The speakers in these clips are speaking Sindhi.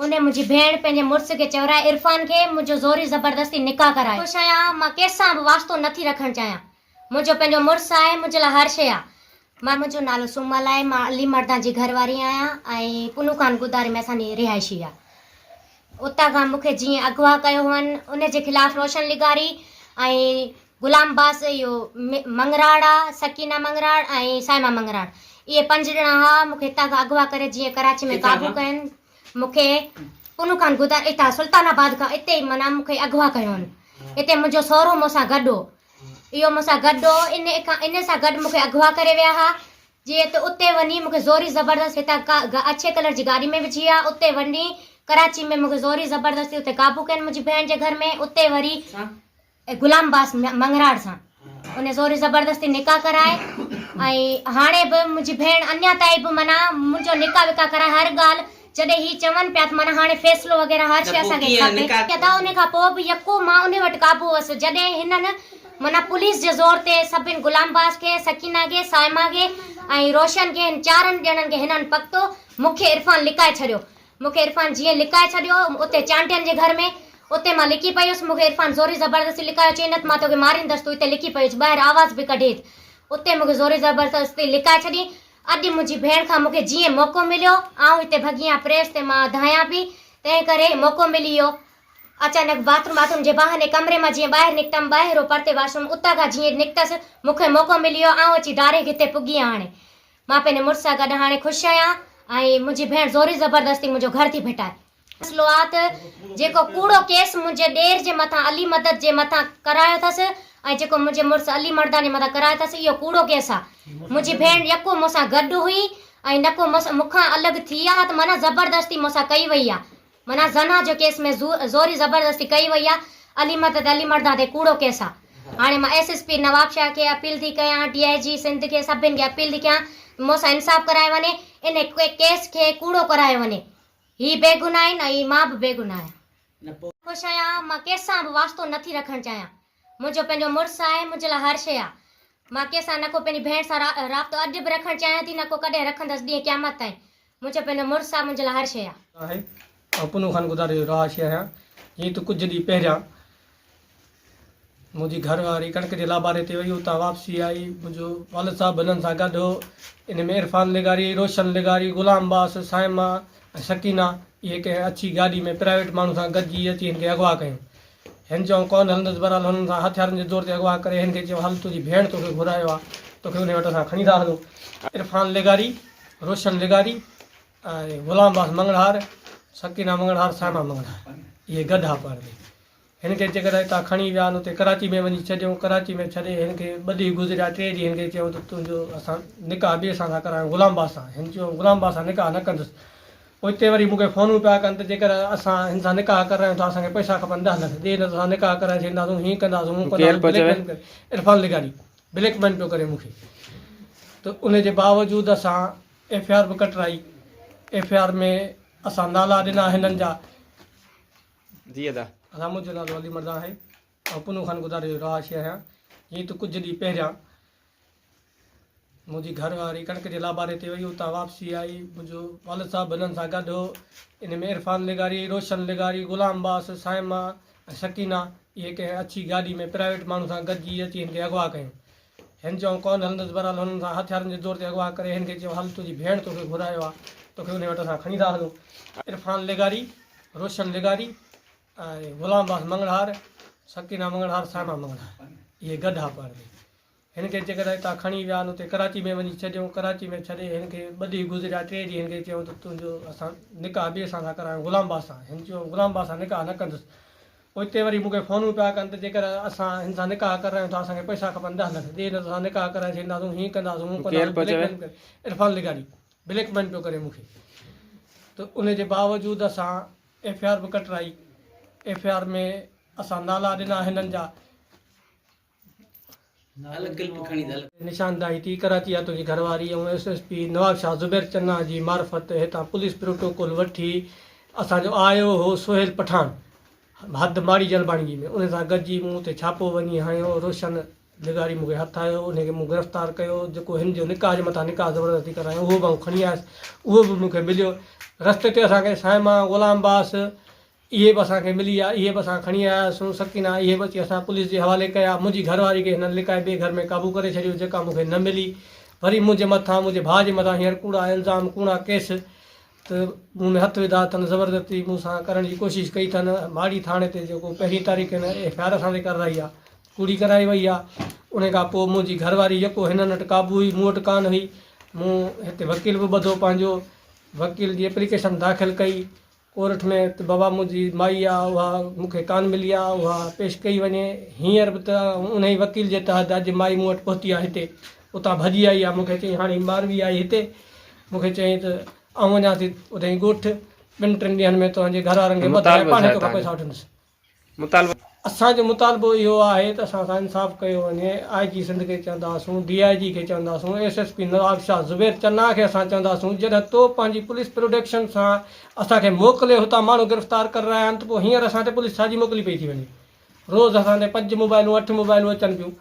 انهي منهنجي ڀيڻ پنهنجي مڙس کي چورائي عرفان کي منهنجو زوري زبردستي نڪاح ڪرايو. خوش آهيان مان ڪنهن سان به واسطو نه ٿي رکڻ چاهيان منهنجو پنهنجو مڙس آهي منهنجي لاء هر شيء آهي. مان منهنجو نالو سومل آهي مان علي مردان جي گهر واري آهيان ۽ پنهون خان گداري ۾ اسان جي رهائشي آهي. اتان کان مون کي جيئن اغوا ڪيو هئن ان جي خلاف روشن لغاري ۽ غلام عباس اهو مڱراڙ آ سڪينه مڱراڙ ۽ صائمه مڱراڙ اهي پنج ڄڻا ها مون کي هتان کان اغوا ڪري جيئن ڪراچي ۾ ڪٿان قابو کان؟ ڪين مون کي پنهون خان گدار اتان سلطان آباد کان اتي ئي معنيٰ مون کي اغوا ڪيو هئن اتي منهنجو سهرو مون سان گڏ هو اهو مون سان گڏ هو ان کان ان سان گڏ مون کي اغوا ڪري ويا ها جيئن ته اتي وڃي مون کي زوري زبردست هتان ڪا اڇي ڪلر جي گاڏي ۾ وجهي ويا اتي وڃي ڪراچي ۾ مون کي زوري زبردستي اتي قابو ڪين منهنجي ڀيڻ جي گهر ۾ اتي وري غلام عباس مڱراڙ سان ان زوري زبردستي نڪاح ڪرائي ۽ هاڻي به منهنجي ڀيڻ اڃا تائين به معنيٰ منهنجو نڪاح وڪاح ڪرائي هر ڳالهه جڏهن هي چون پيا ته معنيٰ هاڻي فيصلو وغيره هر ته شيء پوء اسان کي ڪيئن کپي. نڪاح ادا ان کان پوء به يڪو مان انهي وٽ قابو هئس جڏهن هنن معنيٰ پوليس جي زور تي سڀن غلام عباس کي، سڪينه کي، صائمه کي ۽ روشن کي هن چارن ڄڻن کي هنن پڪتو مون کي عرفان لڪائي ڇڏيو. مون کي عرفان جيئن لڪائي ڇڏيو اتي چانڊين جي گهر ۾ اتي مان لڪي پئي هيس مون کي عرفان زوري زبردستي لڪايو چيائين نه ته مان توکي ماريندس تون اتي لڪي پئي هج ٻاهر آواز به ڪڍي اتي مون کي زوري زبردستي لڪائي ڇڏيائين اڄ منهنجي ڀيڻ کان مون کي جيئن موقعو مليو، آئون هتي ڀڳي آهيان پريس تي مان ڌايان پئي، تنهن ڪري موقعو ملي ويو. اچانڪ باٿ روم باٿ روم جي بهاني ڪمري مان جيئن ٻاهر نڪتم، ٻاهر هو پرتي واش روم، اتان کان جيئن نڪتس، مون کي موقعو ملي ويو، آئون اچي ڊائريڪٽ هتي پڳي آهيان هاڻي. مان پنهنجي مڙس سان گڏ هاڻي خوش آهيان ۽ منهنجي ڀيڻ زوري زبردستي منهنجو گهر ٿي ڦٽائي. مسئلو آ ته جيڪو ڪوڙو ڪيس منهنجي ڏير جي مٿان علي مدد جي مٿان ڪرايو اٿس ۽ جيڪو منهنجي مڙس علي مردان جي مٿان ڪرايو اٿس اهو ڪوڙو ڪيس آ. منهنجي ڀيڻ يڪو مون سان گڏ هئي ۽ نڪو مون کان الڳ ٿي آ ته معنيٰ زبردستي مون سان ڪئي وئي آ. معنيٰ زنا جو ڪيس ۾ زوري زبردستي ڪئي وئي آ. علي مدد علي مردان تي ڪوڙو ڪيس آ. هاڻي مان ايس ايس پي نوابشاهه کي اپيل ٿي ڪيان ڊي I جي سنڌ کي سڀن کي اپيل ٿي ڪيان مون سان انصاف ڪرايو وڃي ان ڪيس کي ڪوڙو ڪرايو وڃي. هي بيگناهه آهن ۽ مان به بيگناهه آهيان. خوش آهيان، مان ڪنهن سان به واسطو نه ٿي رکڻ چاهيان. منهنجو پنهنجو مڙس آهي، منهنجي لاء هر شيء آهي. مان ڪنهن سان نه ڪو پنهنجي ڀيڻ سان رابطو اڄ به رکڻ چاهيان ٿي نه ڪو ڪڏهن رکندس ڏينهن قيامت تائين. منهنجو پنهنجو مڙس آهي، منهنجي لاء هر شيء آهي. آهي. آئون پنهون خان گداري جو رهواسي آهيان. جيئن ته ڪجهه ڏينهن پهريان منهنجي گهر واري ڪڻڪ جي لاباري تي وئي اتان واپسي آئي منهنجو والد صاحب هنن سان گڏ هو ان ۾ عرفان لغاري، روشن لغاري، غلام عباس، صائمه ۽ سڪينه اهي ڪنهن اڇي گاڏي ۾ پرائيويٽ ماڻهو سان گڏجي اچي هن کي اغوا ڪيون. هن چيو آئون ڪونه هلندس بهرحال هنن سان هٿيارن جي زور تي اغوا ڪري هن کي چيو هل تنهنجي ڀيڻ توکي گهرايو آهي توکي انهي وٽ اسان کڻي ٿا هلون. عرفان لغاري، روشن لغاري ۽ غلام عباس مڱڻهار، سڪينه مڱڻهار، صائمه مڱڻهار اهي گڏ ها پاڻ ۾. هن کي جيڪڏهن هتان کڻي ويا آهن اتي ڪراچي ۾ وڃي ڇڏيئون، ڪراچي ۾ ڇڏي هن کي ٻه ڏينهن گذريا ٽئين ڏينهن هن کي چيائون ته تنهنجو اسان نڪاح ٻئي سان ٿا ڪرايون غلام عباس سان، هن چيو غلام عباس سان نڪاح نه ڪندس، پوئتي وري مون کي فونون پيا ڪن ته جيڪڏهن اسان هن سان نڪاح ڪرايون ٿا اسان کي پئسا کپن ڏهه لک ڏي نه ته اسان نڪاح ڪرائي ڇڏينداسون هيئن ڪنداسون هون ڪير ڪنداسون پيو بليڪ چوي؟ ميل ڪري عرفان لغاري بليڪ مين پيو ڪري مون کي ته ان جي باوجود اسان ايف I R به ڪٽرائي ايف I R ۾ اسان نالا ڏنا هنن جا. جي ادا. ادا منهنجو نالو علي مردان آهي آئون پنهون خان گداري جو رهواسي آهيان جيئن ته ڪجهه ڏينهن پهريان منهنجي گهر واري ڪڻڪ جي لاباري تي وئي اتان واپسي آئي منهنجو والد صاحب هنن سان گڏ هو ان ۾ عرفان لغاري، روشن لغاري، غلام عباس، صائمه ۽ سڪينه اهي ڪنهن اڇي گاڏي ۾ پرائيويٽ ماڻهو سان گڏجي اچي هن کي اغوا ڪيون هن چيو آئون ڪونه هلندس بهرحال هنن سان هٿيارن جي زور تي اغوا ڪري هن کي چيو هل تنهنجي ڀيڻ توکي گهرايو آهي توکي انهي وٽ اسان کڻي ٿا هلون عرفان لغاري، روشن لغاري ۽ غلام عباس مڱڻهار، سڪينه مڱڻهار، صائمه مڱڻهار اهي گڏ ها پاڻ ۾. هن کي جيڪڏهن هتان کڻي ويا آهن اتي ڪراچي ۾ وڃي ڇڏيئون، ڪراچي ۾ ڇڏي هن کي ٻه ڏينهن گذريا ٽئين ڏينهن هن کي چيائون ته تنهنجو اسان نڪاح ٻئي سان ٿا ڪرايون غلام عباس سان، هن چيو آئون غلام عباس سان نڪاح نه ڪندس. پوئتي وري مون کي فونون پيا ڪن ته جيڪڏهن اسان هن سان نڪاح ڪرايون ٿا اسان کي پئسا کپن ڏهه لک ڏي نه ته اسان نڪاح ڪرائي ڇڏينداسون هيئن ڪنداسون هون ڪير ڪنداسون پيو بليڪ چوي؟ مين ڪري عرفان لغاري بليڪ مين پيو ڪري مون کي ته ان جي باوجود اسان ايف I R به ڪٽرائي ايف I R ۾ اسان نالا ڏنا هنن جا. نشانداهي ٿي ڪراچي آ تنهنجي گهر واري ۽ S S P Nawabshah Zubair Channa جي معرفت هتان پوليس پروٽوڪول وٺي اسان جو آيو هو سهيل پٺاڻ حد ماڙي جلباڻي جي ۾ ان سان گڏجي مون تي ڇاپو وڃي هنيو روشن لغاري مون کي هٿ آيو ان کي مون گرفتار ڪيو جيڪو هن جو نڪاح جي مٿان نڪاح زبردستي ڪرايو اهو به آئون کڻي آيس اهو به مون کي مليو رستي تي اسان کي صائمه غلام عباس اهي به اسان کي ملي ويا اهي به اسان کڻي آياسون سڪينه اهي به اچي اسان پوليس جي حوالي ڪيا منهنجي گهر واري کي هنن لڪائي ٻئي گهر ۾ قابو ڪري ڇڏيو جيڪا مون کي نه ملي وري منهنجي مٿان منهنجي ڀاء جي مٿان هينئر ڪوڙا الزام ڪوڙا ڪيس ته مون ۾ هٿ وڌا اٿن، زبردستي مون سان ڪرڻ جي ڪوشش ڪئي اٿن، ماڙي ٿاڻي تي جيڪو پهرين تاريخ هن ايف I R اسان تي ڪرائي آ، ڪوڙي ڪرائي وئي آ، انهي کان پوء منهنجي گهر واري يڪو هنن وٽ قابو هئي، مون وٽ ڪانه هئي، مون هتي وڪيل به ٻڌو پنهنجو، وڪيل جي ايپليڪيشن داخل ڪئي ڪورٽ ۾ ته بابا منهنجي مائي آ اها مون کي ڪانه ملي آ، اها پيش ڪئي وڃي، هينئر به ته انهي وڪيل جي تحت اڄ مائي مون وٽ پهتي آ هتي، اتان ڀڄي آئي آ، مون کي چيائين هاڻي ماروي آئي هتي، مون کي چيائين ته آئون وڃان ٿي ادئين ڳوٺ، ٻن ٽن ڏينهن ۾ تنهنجي گهر وارن کي ٻڌائي مطالبو پاڻهي ڇا آهي توکان توهان پئسا جو؟ وٺندس. مطالبو. اسان جو مطالبو اهو آهي ته اسان سان انصاف ڪيو وڃي، آء جي سنڌ کي چونداسون، ڊي I جي کي چونداسون، S S P Nawabshah Zubair Channa کي اسان چونداسون جڏهن تو پنهنجي پوليس پروڊڪشن سان اسان کي موڪلي هتان ماڻهو گرفتار ڪرايا آهن ته پوء هينئر اسان تي پوليس ڇا جي موڪلي پئي ٿي وڃي؟ روز اسان تي پنج موبائلون اٺ موبائلون اچن پيون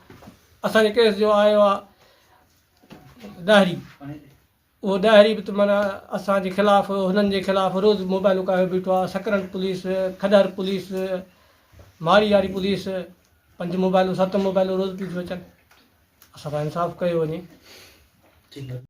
اسان جي ڪيس جو آيو آ ڏاهري اهو ڏاهري به ته معنيٰ اسان جي خلاف هنن جي خلاف روز موبائلون ڪاهيو بيٺو آ سڪرنڊ پوليس کڏهر پوليس ماڙي واري پوليس پنج موبائلون ست موبائلون روز پيون ٿيون اچن اسان سان انصاف ڪيو وڃي.